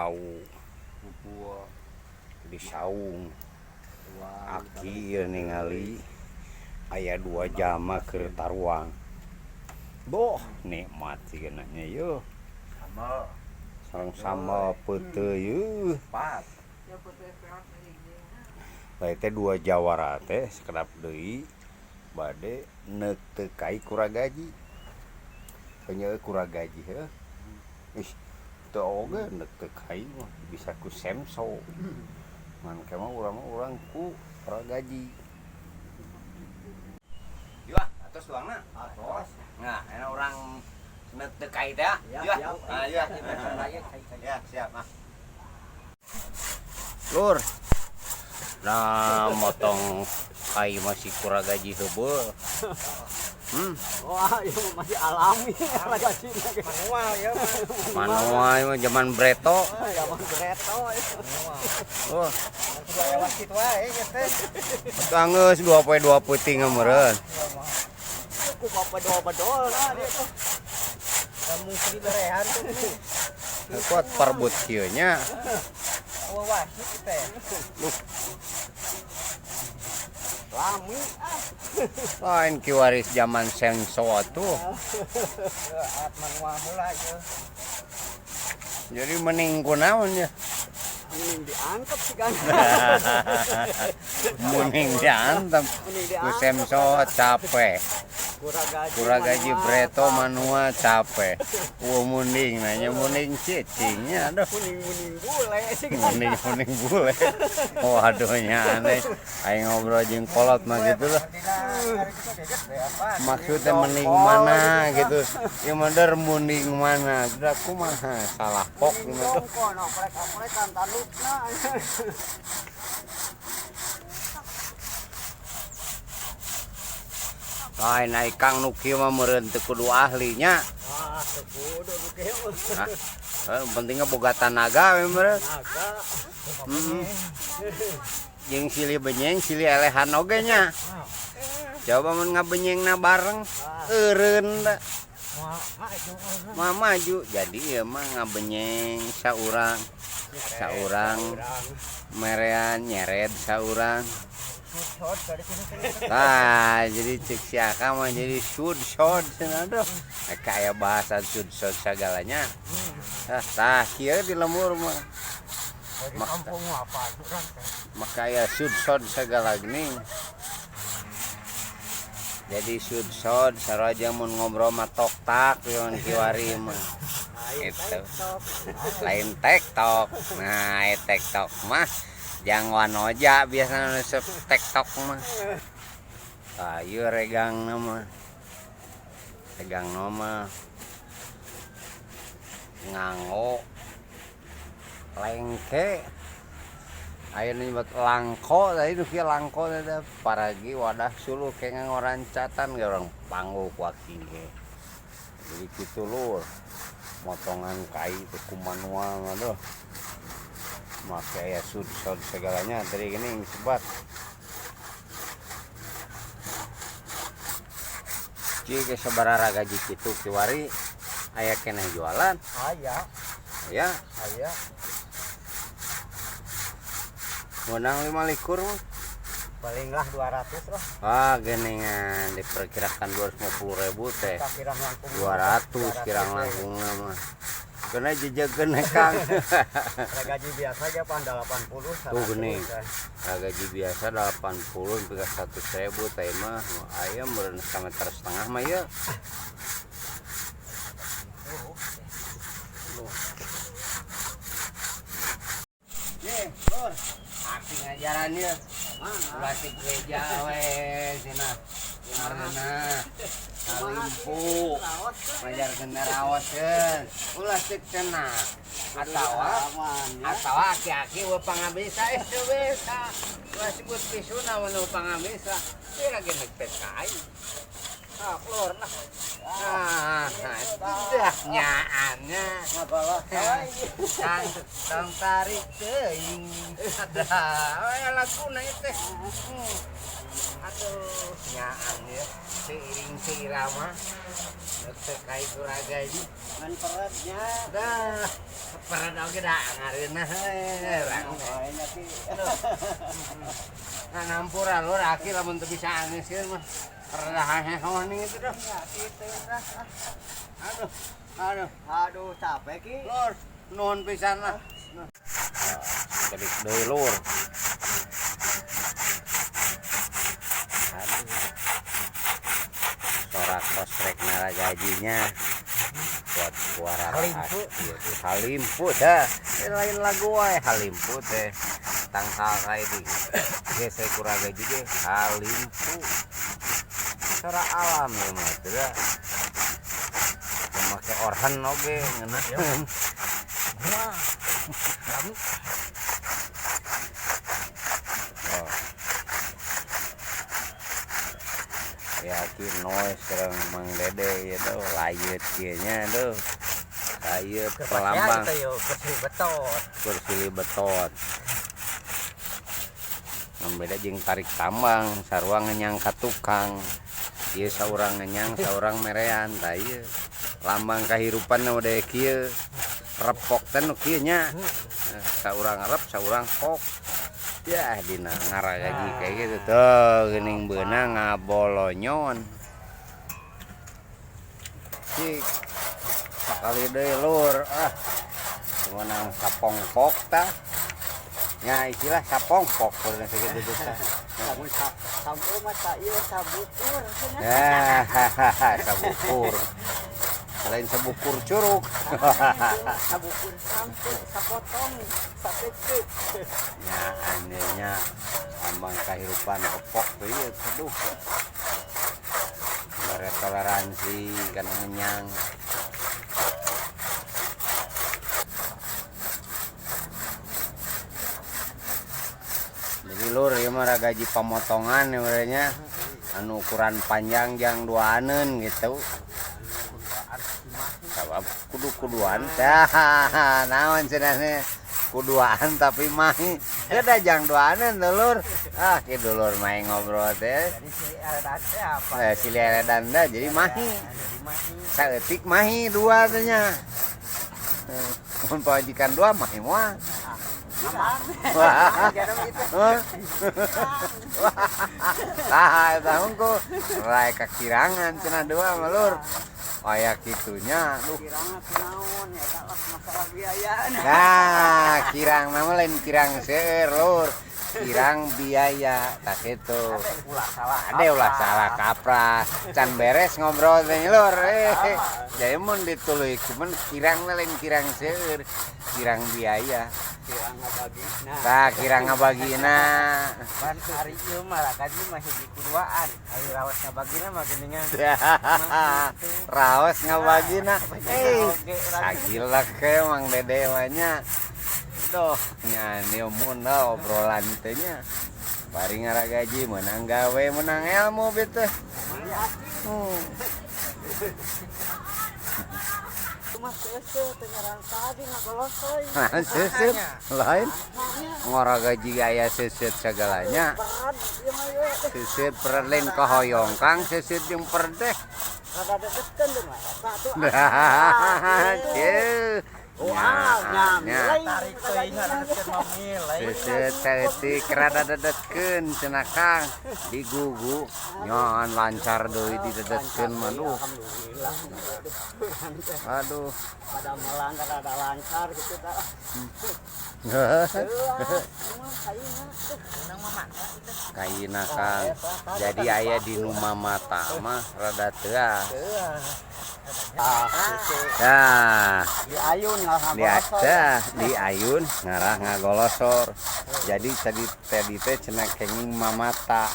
hawu di saung. Aki ieu ningali aya dua jalma keur taruang. Boh, nikmat sigana nya yeuh. Sambal. Sareng sambal peuteuy yeuh. Pat. Bae teh dua jawara teh sakedap deui bade neuk teu kai kuragaji. Heunyeu kuragaji heuh. Ih, teu oge neuk teu kai mah bisa ku senso. Ngan ke mah urang ku kuragaji. Yuh, atos tuangna? Atos. Nah, enak urang neuk teu kai teh. Ya, Yuh. siap. Ah, yuh. Ya, siap ah. Lur. Nah, motong kai masih kurang gaji heubeul. Wah, ieu masih alami ragajina ge. Manual ya mah. Manual mah zaman breto. Zaman breto. Wah, Kudu aya wasit wae ieu teh. atuh anggeus 2 poe 2 peuting meureun. Ku bedol-bedol lah dia tuh. Kamu sri berehan tuh. Kuat parbut kieu nya. Wah, wasit teh. Duh. Lami ah. Lain kiwaris zaman senso atuh. Alat manual heula ieu. Jadi mending kunaon nya? Mending diangkep sih kan. Mending diantem. Mending Ku diangkep. senso capek. Kuragaji. Kuragaji breto manual capek. Wah munding nanya munding cicingnya aduh. Mending-mending bule sih kan. Munding-munding bule. Waduh nya aneh. Aing ngobrol jeung kolot mah gitu lah. Maksudnya mending mana gitu. Ya bener munding mana. Udah kumaha salah pok gitu. Jongkon oprek-oprekan tandukna. Lain ai Kang nu kieu mah meureun teu kudu ahlinya. Wah, teu kudu nu kieu mah. Hah? Pentingnya boga tanaga we meureun. Naga. Heeh. Jeung silih benyeng, silih elehan oge nya. Coba mun ngabenyengna bareng, eureun da. Mah maju. Jadi ieu mah ngabenyeng saurang, saurang merean nyered saurang. Nah, jadi cek si Aka mah jadi sud-sod cenah aduh. Kayak bahasa sud-sod sagalanya. Ah, tah kieu di lembur mah. Di kampung apa urang teh. Makaya sud-sod segala gini. Jadi sud-sod saraja mun ngobrol mah tok tak mun kiwari mah. Itu. Lain TikTok. Nah, TikTok mah jang wanoja biasana resep TikTok mah. Tah ieu regangna mah. Regangna mah nganggo lengke. Aya nu nyebut langko tadi nu kieu langko teh paragi wadah suluh ke ngorancatan ge urang panggo ku aki ge. Jadi kitu lur. Motongan kai teh ku manual aduh. Make aya sud-sod segalanya tadi gini sebat. Ci ke sabaraha gaji kitu kiwari aya keneh jualan? Aya. Aya. Aya. Menang 25 mah. Palinglah 200 lah. Ah, geningan diperkirakan 250.000 teh. Kirang langkung 200 kirang langkungna mah. Kena jejegeun Kang. Gaji biasa aja pan 80. Tuh gini. Gaji biasa 80 sampai 100.000 teh mah aya meureun sameter setengah mah ieu. Ye, Lur. Aki ngajaran ieu. Ulah ti gereja we cenah. Ngareuna kalimpu. Ngajarkeun raoskeun. Ulah cek cenah. Atawa aki-aki we pangabisa teu bisa. Ulah sebut pisuna mun pangabisa. Ieu lagi nek PKI. Ah, keluar lah. Ah, sudah nyaannya. Kang, tong tarik teuing. Ada, aya laguna ieu teh. Aduh, nyaan ya. Seiring seirama teu kai kuragaji Ngan peretnya. Dah, pered oge da ngareunah we urang teh. Lainnya ki. Nah, nampura lur aki lamun teu bisa angeuskeun mah. Rada hehoning itu dah. Ya kitu dah. Aduh, aduh. Aduh capek ki. Lur, nuhun pisan lah. Kedik deui lur. Aduh. Sorak sosrek gajinya buat suara Halimpu. Ieu teh halimpu dah. Lain lagu wae halimpu teh. Tangkal kae di. Gesek kurang gaji ge halimpu. Suara alam ya mah teh dah. Make orhan oge ngeunaheun. Wah. Kamu Oh. Ya ki noise sareng Mang Dede ya tuh layeut kieu nya tuh. Layeut pelambang Kita yo bersih betot. kursi betot. Yang beda jeung tarik tambang, sarua ngenyang ka tukang. Ieu saurang ngenyang, saurang merean tah ieu. Lambang kahirupan nu udah kieu. Repok teh nu kieu nya. Saurang rep, saurang kok. Ya dina ngaragaji kayak gitu tuh geuning beunang ngabolonyon. Cik. Sakali deui lur ah. Menang sapongpok tah. Nya istilah sapongpok kurang segitu tah. Lamun sampeu mah tak ieu sabukur cenah. Nah, sabukur. Lain sabukur curug. Sabukur sampeu sapotong sapecek. Nya andenya ambang kahirupan repok tuh ieu aduh. Bare toleransi kana menyang. Jadi lur ieu mah gaji pamotongan ya nya anu ukuran panjang jang duaaneun gitu. Sabab kudu-kuduan tah naon cenah kuduaan tapi mahi da jang duaaneun dulur. Ah ki dulur mah ngobrol teh. Jadi si eredan teh apa? Eh si eredan dah jadi mahi. Jadi mahi. Saeutik mahi dua teh nya. Mun pawajikan dua mahi moal. Wah. Tah eta hungkul. Rae kakirangan cenah dua mah lur. Aya kitunya duh. Kirang kunaon eta lah masalah biaya. Nah, kirang nama lain kirang seueur lur. Kirang biaya tak kitu. Ulah salah. Ade ulah salah kaprah. Can beres ngobrol teh lur. Jadi mun dituluy cuman kirang lain kirang seueur, kirang biaya. Kirang ngabagina. Tah kirang ngabagina. Pan hari ieu mah gaji mah hiji kuduaan. Ari raos ngabagina mah geuningan. Raos ngabagina. Sagila ke Mang Dede mah nya. Doh, nya mun obrolan teh nya. Bari ngaragaji menang gawe menang ilmu beuh. Mah seuseuh teh ngaran tadi ngagolosoy. Seuseuh lain ngaragaji aya seuseuh sagalanya. Seuseuh pered lain kahoyong Kang seuseuh jeung pered teh. Rada dedetkeun teh mah eta tuh. Kieu. Wah, nya. Tarik teuing dedetkeun mah milih. Seuseuh saeutik rada dedetkeun cenah Kang digugu nyoan lancar deui didedetkeun mah duh. Alhamdulillah. Aduh. Pada melanggar rada lancar gitu tah. Kaina Kang. Jadi aya di nu mamata mah rada teuah. Nah, Di ayun ngarah ngagolosor. Di ayun ngarah ngagolosor. Jadi tadi teh cenah kenging mamata.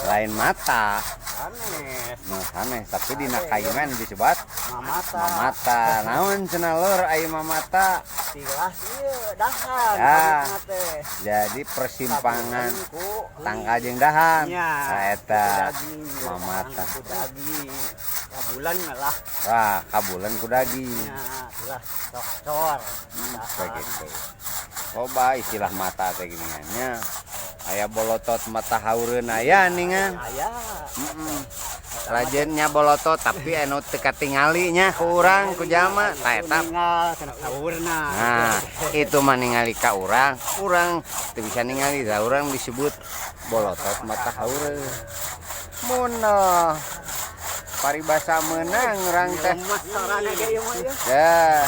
Lain mata. Sanes. Nu sanes, tapi dina kayuman disebat Mamata. Mamata. Naon cenah lur ai mamata? Tilas ieu dahan Ah. kabutna teh. Jadi persimpangan Ku tangkal jeung dahan. Nya. Nah, eta Daging, mamata. Ku daging. Kabulan lah. Wah, kabulan ku daging. Nya, tilas cocor. Kayak gitu. Loba istilah mata teh geuningan nya. Aya bolotot mata haureun aya ningan. Aya. Heeh. Rajinnya bolotot tapi anu teu katingali nya ku urang ku jalma tah eta. Nah, itu mah ningali ka urang, urang teu bisa ningali da urang disebut bolotot mata haureun. Mun paribasa meunang urang teh. Ya.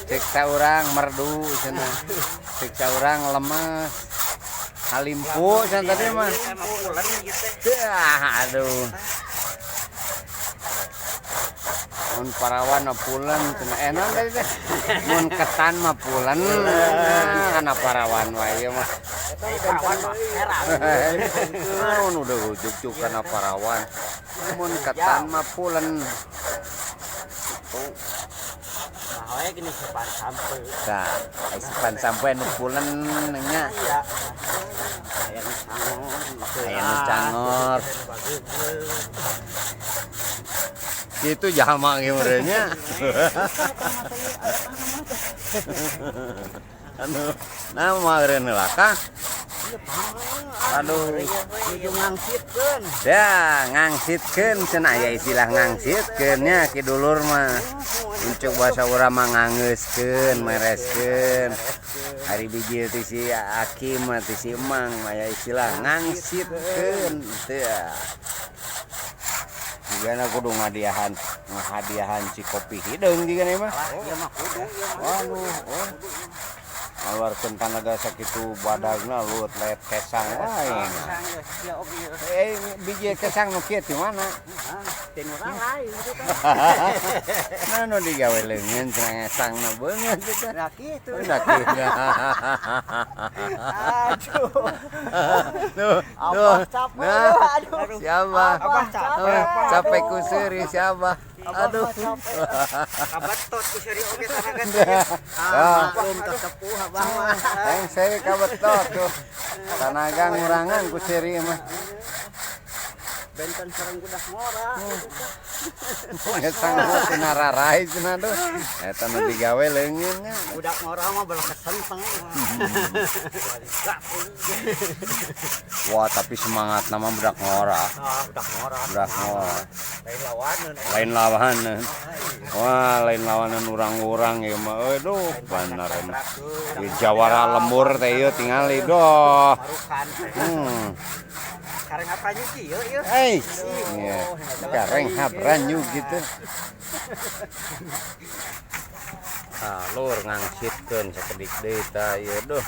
Cek urang merdu cenah. Cek urang lemes. Halimpu cenah tadi mah. Dah, aduh. Mun parawan mah pulen cenah. Naon tadi teh? Mun ketan mah pulen. Kana parawan wae ieu mah. Naon udah ujuk-juk kana parawan. Mun ketan mah pulen. Tuh. Nah, we gini sepan sampe. Tah, sepan sampe nu pulen nya. Aya nu cangor. Aya nu cangor. Itu jalma ge meureun nya. Anu, nah meureun heula Kang. Aduh, Nuju ngangsitkeun. Ya, ngangsitkeun cenah aya istilah ngangsitkeun nya ki dulur mah. Untuk bahasa urang mah ngangeuskeun, mereskeun. Ari bijil ti si Aki mah ti si Emang aya istilah ngangsitkeun teu. Jigana kudu ngadiahan, ngahadiahan si kopi hideung jigana mah. Ieu mah kudu ieu mah. Waduh, oh. Ngaluarkeun tanaga sakitu badagna luut leet kesang wae. Biji kesang nu kieu ti mana? Ti nu lain gitu teh. Nah nu digawe leungeun cenah ngesangna beungeut teh. Nah kitu. Nah kitu. Aduh. Tuh, tuh. Capek. Nah, siapa? Abah capek. Capek ku seuri siapa? Aduh. Kabetot ku seuri oge tanaga teh. Ah, maklum tesepuh abah mah. Yang seuri kabetot tuh. Tanaga ngurangan ku seuri mah. Benten sareng budak ngora. Ngesang mah cenah rarai cenah duh. Eta nu digawe leungeun nya. Budak ngora mah belah kesenteng. Wah, tapi semangat nama budak ngora. Ah, budak ngora. Budak ngora. Lain lawanan. Lain lawanan. Wah, lain lawanan urang-urang ieu mah. Aduh, bener emang. Di jawara lembur teh ieu tingali doh. Kareng habranyu kieu ieu. Eh, iya. Kareng habranyu gitu. Ah, lur ngangsitkeun sakedik deui tah ieu duh.